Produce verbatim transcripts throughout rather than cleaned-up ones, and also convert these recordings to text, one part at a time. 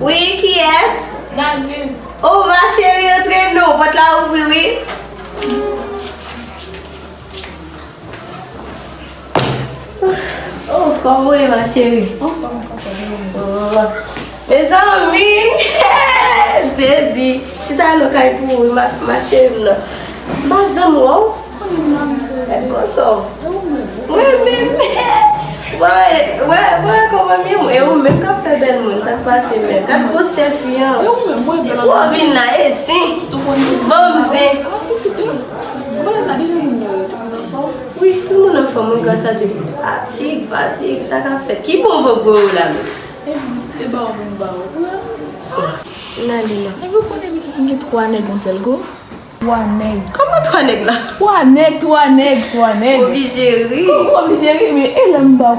Wi, kiyès? Nadine. Oh, ma chérie, antre non, pòt la ouvri, wi. Oh, kòman w ye, ma chérie? Anfòm, anfòm. Oh. Mezanmi! M sezi. Chita non kay pou ou, ma, ma chérie m nan. M pa janm wè w. Gad gwo sò. Mwen menm. Wè, wè, wè kòman m ye, e ou menm k ap fè bèl moun, sa k pase menm? Gad gwosè fi an. Ou vin la, e zen. Bon, zen. Wi, tout moun anfòm, wi, gras a Dye, pitit. Fatig, fatig, sa k ap fèt? Ki bon van k voye w la menm? E ba w vin ba w. N ale non. Epi w konnen pitit m gen twa nèg yon sèl kou? Twa nèg. Kòman twa nèg la? Twa nèg, twa nèg, twa nèg. Oblije ri. Ou oblije ri, men e lè m ba w,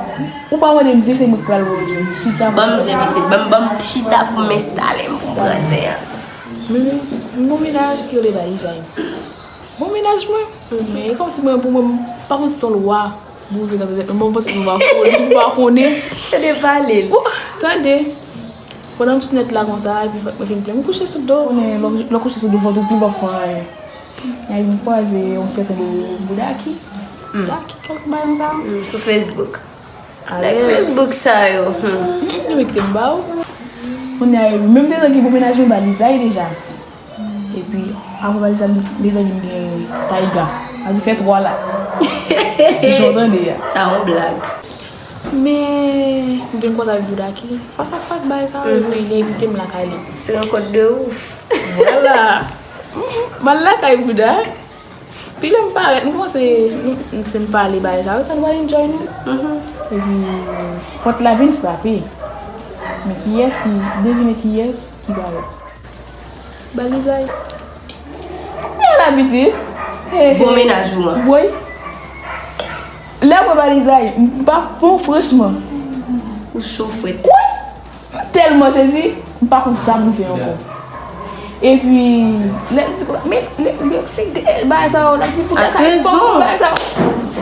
ou pa mande m zen, se mwen k pral ba w zen. Chita. Ban m zen pitit, ban m, ban m chita pou m enstale m, pou m pran zen an. Men, m gon mennaj ki rele Balizay. Bon mennaj mwen. Men e kòmsi mwen, pou mwen, m pa konn si se yon lwa bouzen nan tèt mwen, bon, m panse m pa konnen, m pa konnen. Tande pale l. Ou tande. Pandan m sou nèt la konsa, epi fòk mwen vin plen. M kouche sou do. Konnen lè w, lè w kouche sou do, fò w tou pi bò fò anyen. Epi m kwaze yon sèten de Boudaki. Daki, kèk bagay konsa. Mm, sou Facebook. Nèg Facebook sa yo. Hmm. Yo kite m ba w. Kounye a, menm te nan ki bon mennaj mwen Balizay deja. Epi, apre Balizay, m te nan ki m gen Tayga. A di fè twa la. Jan w tande a. Sa yon blag. Men, m vin koze avèk Bouda ki fas a fas bagay sa yo, epi li envite m lakay li. Ti rankont de ouf. Vwala. M al lakay Bouda. Pi lè m parèt, m kòmanse, nou, nou fin pale bagay sa yo, sa nou pral enjoy nou. Epi, pòt la vin frape. Men kiyès ki, devine kiyès ki parèt? Balizay. Nèg la pitit. Bon mennaj ou an. Woy. Lè m wè Balizay, m pa, bon, franchman. Ou cho frèt. Woy. M tèlman sezi, m pa konn sa pou m fè ankò. Epi, lè l di konsa, men, lè, lè, si de, bagay sa yo, l ap di Bouda sa, fòk bagay sa yo.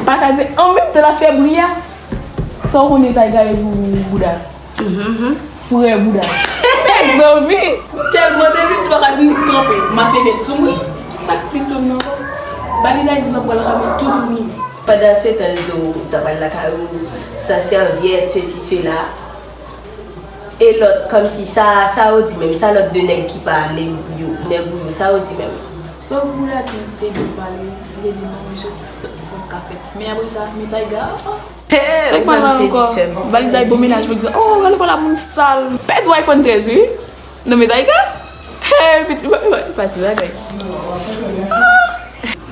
Pa ka di, an menm tan l ap fè bri a, sa w konnen Tayga ye pou Bouda. Frè Bouda. Mezanmi, m tèlman sezi, m pa ka di m kanpe. M ap fè bèt sou mwen. Sa k plis twa m nan ankò. Balizay di m ap pral ramen toudouni. Pandan se tan, l di w, w t ap al lakay ou, san sèvyèt, sesi, sela. E lòt, kòmsi sa, sa yo di menm, sa lòt de nèg ki pa nèg ou yo, nèg ou yo, sa yo di menm. Sòf Bouda ki te byen pale, li te di non, mesye, sa, sa, sa p ka fèt. Men apre sa, men Tayga, ah, ah. Hey, ou fè m sezi, sè m. Balizay bon mennaj, pou di, oh, gade pale a moun sal. Pèdi w iPhone trèz, wi. Non, men Tayga. Hey, piti, pa, pa, pa ti bagay. Ah!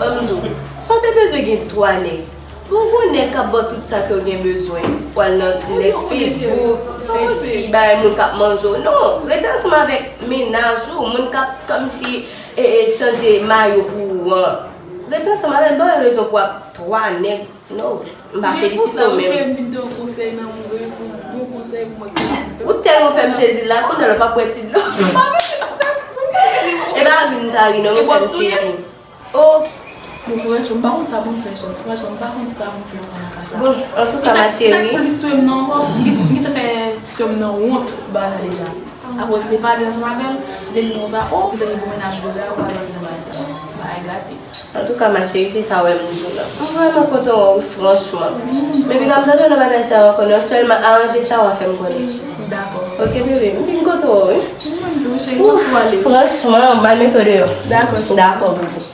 Ban m di w, sa w te bezwen gen twa nèg? Bon, gwo nèg k ap ba w tout sa ke w gen bezwen. W al nan nèg Facebook, sesi, bay moun k ap manje w. Non, rete ansanm avèk mennaj ou, moun k ap kòmsi, e, e, chanje mayo pou ou an. Rete ansanm avè l, ba w rezon pou w ap twa nèg. Non, m pa felisite w menm. Cheri, m vin te yon konsèy nan moun, wi, pou bon konsèy pou mwen ki la. Ou tèlman fè m sezi la, kounye a la w p ap bwè ti dlo. Pa vin, sè, pou m sezi. E pa ri m ta ri, non, ou fè m sezi. Oh! Bon, franchman, m pa konn sa pou m fè, cheri. Franchman, m pa konn sa pou m fè ankò nan ka sa. Bon, antouka, ma chérie. Sa k plis touye m nan ankò, m gen, m gentan fè ti sè m nan wont bagay sa deja. Akoz li te pale ansanm avè l, li te di konsa, oh, ou te gen bon mennaj Bouda, ou pa vle nan bagay sa. Bagay gate. Antouka, ma chérie, se sa w wè m di w la. M vrèman kontan wè w, franchman. Men piga m tande w nan bagay sa yo ankò, non, sèlman aranje sa w a fè m konnen. Dakò. Ok, bebe, m byen kontan wè w, wi. Mwen tou, cheri, m ap tou ale. Franchman, m al mete w deyò. Dakò, cheri. Dakò, bebe.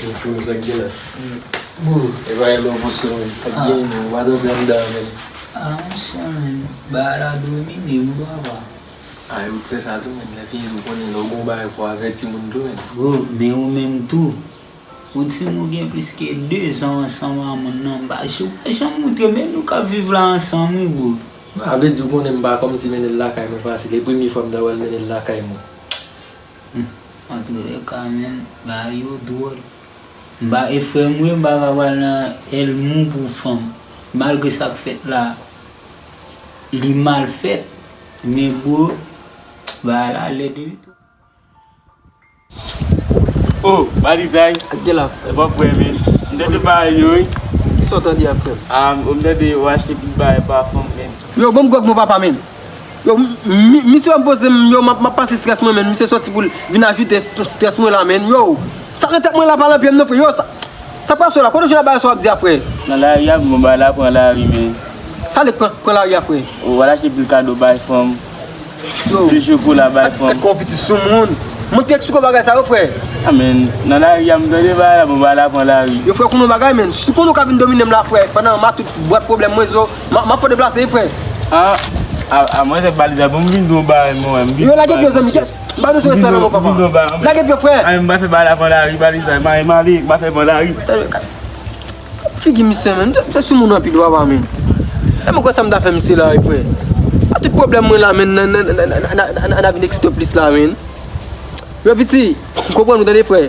Yo fou, sa k gen la? Bon. E pa lè w pouse, men. Sa k gen, men. Ou pa t antre anndan, men. Ah, monchè, men. Bagay la domine m, papa. Ah, yo fè sa tou, men. Lè fini, nou konnen lè w gon bagay, fò w avèti moun tou, men. Bon, men ou menm tou. Ou di m ou gen plis ke de zan ansanm a moun nan, m pa, ou pa janm moutre, men nou k ap viv la ansanm, wi, bro. A vle di, ou konnen m pa kòmsi mennen l lakay mwen fasil. E premye fwa m ta pral mennen l lakay mwen. Hmm. Antoulèka, men, bagay yo dwòl. M pa, e frè m, wi, m pa ka pral nan èl mou pou fanm. Malgre sa k fèt la, li mal fèt. Men, bro, bagay la lèd, wi, tou. Oh, Balizay. Ak de la. E pa prè, men. M tande bagay yo, wi. Kisa w tande a, frè m? Ah, m tande w achte pil bagay pa fanm, men. Yo, ban m gwòg mwen, papa, men. Yo, m, m, misye wè m poze m, yo, m ap, m ap pase estrès mwen, men. Misye sòti pou l vin ajoute est-, estrès mwen la, men. Yo, sa nan tèt mwen la pa nan pye m, non, frè. Yo, sa, sa pase la? Kote w jwenn bagay sa w ap di a, frè? Nan lari a, bon, bagay la pran lari, men. Sa lè k pran, pran lari a, frè? Ou al achte pil kado bay fanm. Yo. Pil chokola bay fanm. Gad kòman pitit soumoun. Mwen te eksplike w bagay sa yo, frè. Ah, men, nan lari a, m tande bagay la, bon, bagay la pran lari. Yo, frè, konnen yon bagay, men. Si konnen w ka vin domine m la, frè, pandan m a tout bwat pwoblèm mwen, zo, m a, m ap fè deplase, frè. Ah, ah, ah, mwen, se Balizay, bon, m vin di w bagay, mwen, m vin. Yo, lage pye, zanmi, m pa bezwen respè nan mwen, papa. Lage pye, frè. Ah, m pa fè bagay la pran lari, Balizay, m ale, m ale, m pa fè pran lari. Figi misye, men. Misye soumoun anpil, papa, men. E mwen kwè sa m ta fè misye la, wi, frè. A tout pwoblèm mwen la, men, nan, nan, nan vin eksite plis la, men. Yo, piti, konprann ou, tande, frè.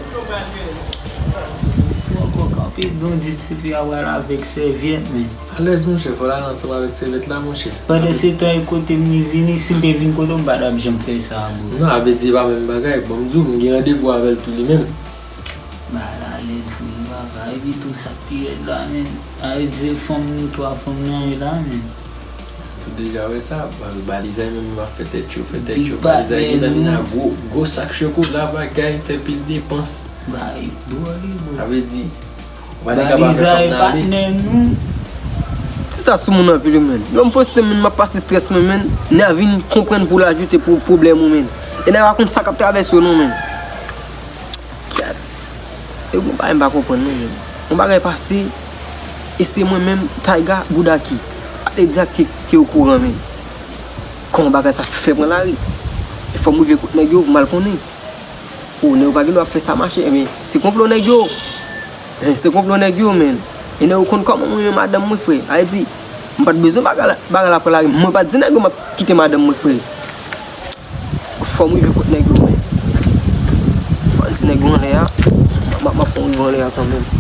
Tou ankò kanpe, don di tifi a pral avèk sèvyèt, men. Alèz, monchè, fò l al ansanm avèk sèvyèt la, monchè. Pandan se tan, e kote m li vini, si m te vin kote w, m pa t ap janm fè sa, bro. Non, a vle di, e pa menm bagay. Bon, m di w, m gen randevou avè l tou, li menm. Bagay la lèd vre, papa. Epi tou sa k pi rèd la, men. A vle di se fanm nou twa fanm nan ye la, men. Tou deja wè sa, Balizay menm ap fè tèt cho, fè tèt cho. Balizay gentan vin ak gwo, gwo sak chokola, bagay, fè pil depans. Bagay dwòl, wi, bro. Sa vle di, ou pa t kapab fè fanm nan ale. Balizay patnè nou. Ti sa soumoun anpil, wi, men. Lè m poste, men, m ap pase estrès mwen, men. Nèg vin konprann pou l ajoute pou pwoblèm ou, men. E nèg pa konn sa k ap travèse w, non, men. Kèt. E gon bagay m pa konprann, non, men. Yon bagay pase, e se mwen menm, Tayga, Boudaki. Pa t di ak te, te okouran, men. Kòman bagay sa fè pran lari? E fò m rive kot nèg yo pou m al konnen. O, nèg yo pa gen dwa ap fè sa mache, men se konplo nèg yo. Eh, se konplo nèg yo, men. E nèg yo konn kòman mwen renmen madanm mwen, frè. Sa vle di, m pa t bezwen bagay la, bagay la pran lari. Mwen pa t di nèg yo m ap kite madanm mwen, frè. Fò m rive kot nèg yo, men. Fò m di nèg yo anlè a, m ap, m ap fè yon rive anlè a kanmenm.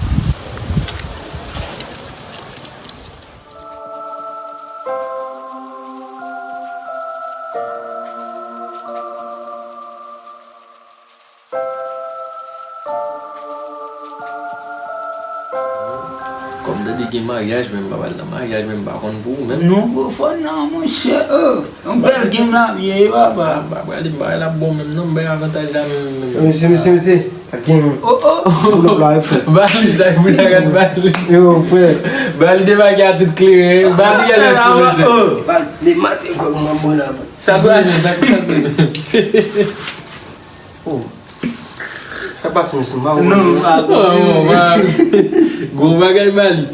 Kòm tande gen maryaj, men m pa pral nan maryaj, men m pa konn pou ou menm. Non, bro, fò nan, monchè, oh. Yon bèl game l ap ye, wi, papa. Ah, pa pral, bagay la bon menm, non, m bay avantaj la menm, menm. Mesye, mesye, mesye, sa k gen? Oh, oh. Pull up la, wi, frè. Bali, sa pou la gad Bali. Yo, frè. Bali debake a tout kleren. Bali, gade sou mesye. Bali, de maten, kòk mwen bon la. Sa pase, sa pase. Oh. Sa pase, mesye, m pa konn. Non, m pa konn. Oh, man. Gwo bagay, Bali.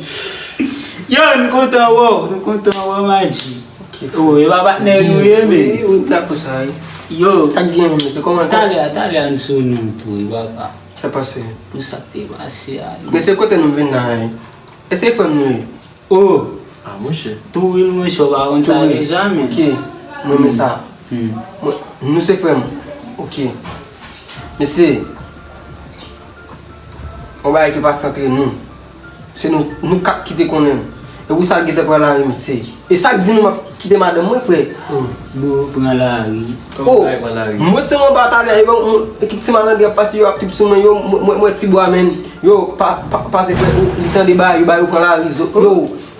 Yo, nou kontan wè w, nou kontan wè w, Madji. Ok. Oh, e pa patnè nou ye, men. Wi, wi, m dakò sa, wi. Yo. Sa k gen, mesye, kòman, talè a, talè a, n sou nou tou, wi, papa. Sa pase. Pou sa k te pase a. Mesye, kote nou vin la, wi? E se frè m nou ye? Oh! Ah, monchè. Tou real, monchè, w pa konn sa deja, men. Ok. Mwen, men sa. Hmm. Mwen, nou se frè m. Ok. Mesye, yon bagay ki pase antre nou. Se nou, nou kat ki te konnen. E pou sa l gentan pran lari, mesye. E sa k di nou m ap kite madanm mwen, frè? Oh, bro, pran lari. Oh, mwen se mwen pa talè, e bon, ekip ti malandren ap pase, yo ap trip sou mwen, yo, mwen, mwen, mwen ti bwa, men. Yo, pa, pa, pase frè, ou, li tande bagay, yo ba yo pran lari, zo, yo,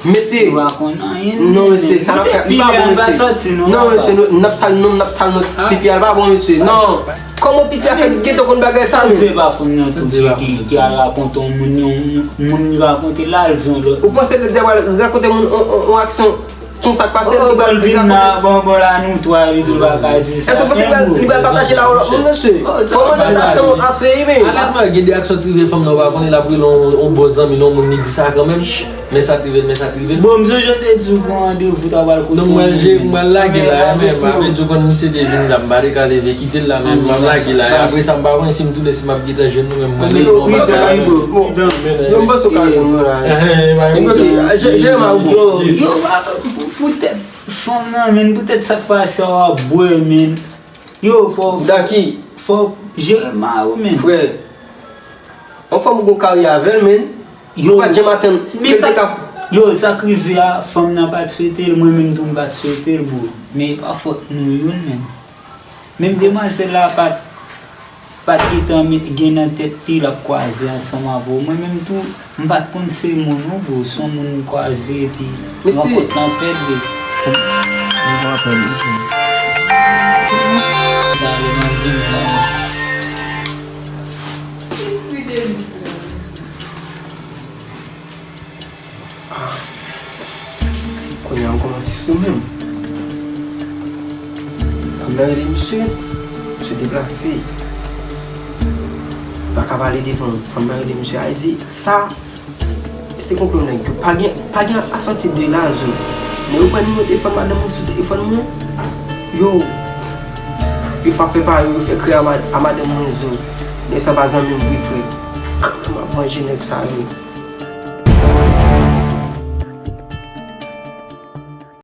mesye. Yo pa konn anyen, non, mesye, sa n ap fè, li pa bon, mesye. Non, mesye, nou, n ap sal non, n ap sal non, tifi a, li pa bon, mesye, non. Kòman piti a fè gentan konn bagay sa, men? Sa Dye pa fanm nan tou ki, ki, ki al rakonte yon moun, yon moun li rakonte la, al di yon lòt. Ou panse Dye pral rakonte moun, on, on, on aksyon? Konsa k pase, oh, li pral, li pral vin la, bon, bon, la, nou twa, epi tou, pa ka di sa. Èske w panse li pral, li pral pataje la, ou lòt moun, mesye? Fò mwen nan ta se yon aseye, men. Alas, mwen gen de aksyon ki rive fanm nan, ou pa konnen, l ap rele yon, yon bon zanmi, yon moun, li di sa kanmenm. Men sa k rive l, men sa k rive l. Bon, m sonje te di w gon randevou ta pral kote. Non, mwen, je, mwen lage la, men, m ap di w konn misye te vin la, m pa te ka leve kite l la, men m ap lage la. Apre sa, m pa konnen si m tounen, si m ap gentan jwenn nou, men mwen, li non, pa ka. Yo, m panse w ka jwenn nou la. Yo, yo, pou, poutèt fanm nan, men, poutèt sa k pase a, w ap bwè, men. Yo, fò, Daki, fò jere mari w, men. Frè, yon fanm ou gon karyè avè l, men. Yo, ou pa t janm atann ke l te ka. Yo, sa k rive a, fanm nan pa t swete l, mwen menm tou m pa t swete l, bro. Men e pa fòt nou youn, men. Menm demwazèl la pa t, pa t gentan met, gen nan tèt li l ap kwaze ansanm avè w. Mwen menm tou, m pa t konn se moun ou, bro. Se yon moun m kwaze, epi rankont lan fèt, li. Mwen pa konn. Dale, m ap vini la. Ah. Kounye a m kòmanse sou menm. Fanm nan rele misye, misye deplase. Pa ka pale devan fanm nan rele misye. A di sa, se konplo nèg yo. Pa gen, pa gen asòti de la zòn. Nèg yo pran nimewo telefòn madanm mwen sou telefòn mwen. Yo, yo fa fè pa yo, yo fè kri a mad-, a madanm mwen zo. Nèg sa pa zanmi m vre, frè. Kanmenm m ap vanje nèg sa yo.